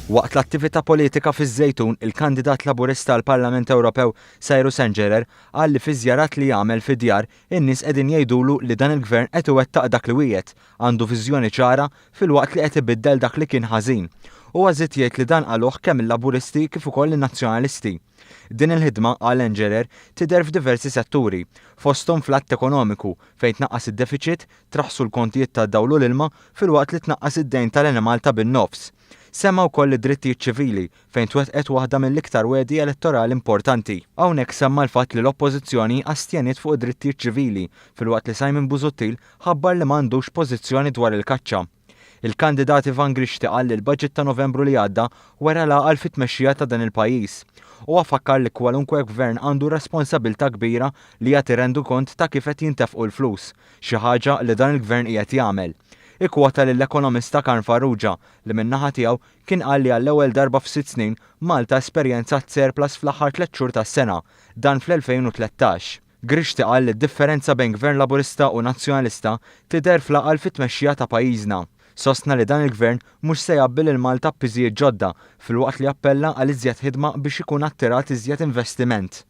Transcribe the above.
Waqt l-attività politika fiż-Żejtun, il-kandidat Laburista għall-Parlament Ewropew Cyrus Engerer qal li fiż-żjarat li jagħmel fid-djar in-nies qegħdin jgħidulu li dan il-Gvern qed iwettaq dak li wiegħed, għandu viżjoni ċara filwaqt li qed ibiddel dak li kien ħażin. Huwa żied jgħid li dan qaluh kemm il-Laburisti kif ukoll in-Nazzjonalisti. Din il-ħidma, qal Engerer, tidher f'diversi setturi, fosthom fl-att ekonomiku, fejn tnaqqas id-defiċit, traħħsu l-kontijiet tad-dawl u l-ilma filwaqt li tnaqqas id-dejn tal-Enemalta bin-nofs. Semma wkoll id-drittijiet ċivili, fejn twettqet waħda mill-iktar wegħdi elettorali importanti. Hawnhekk semma l-fatt li l-Oppożizzjoni astjeniet fuq id-drittijiet ċivili filwaqt li Simon Busuttil ħabbar li ma għandux pożizzjoni dwar il-kaċċa. Il-kandidat Ivan Grixti qal li l-budget ta' Novembru li għadda wera l-għaqal fit-tmexxija ta' dan il-pajjiż. Huwa fakkar li kwalunkwe gvern għandu responsabilità kbira li jagħti rendikont ta' kif qed jintefqu l-flus, xi ħaġa li dan il-gvern qiegħed jagħmel. Ikkwota lill-ekonomista Karm Farrugia li min-naħa tiegħu kien qal li għall-ewwel darba f'sitt snin Malta esperjenzat surplus fl-aħħar tlett xhur tas-sena, dan fl-2013. Grixti qal li d-differenza bejn Gvern Laburista u Nazzjonalista tidher fl-għaqal fit-tmexxija ta' pajjiżna. Sostna li dan il-Gvern mhux se jgħabbi lil Malta b'piżijiet ġodda filwaqt li appella għal iżjed ħidma biex ikun attirat iżjed investiment.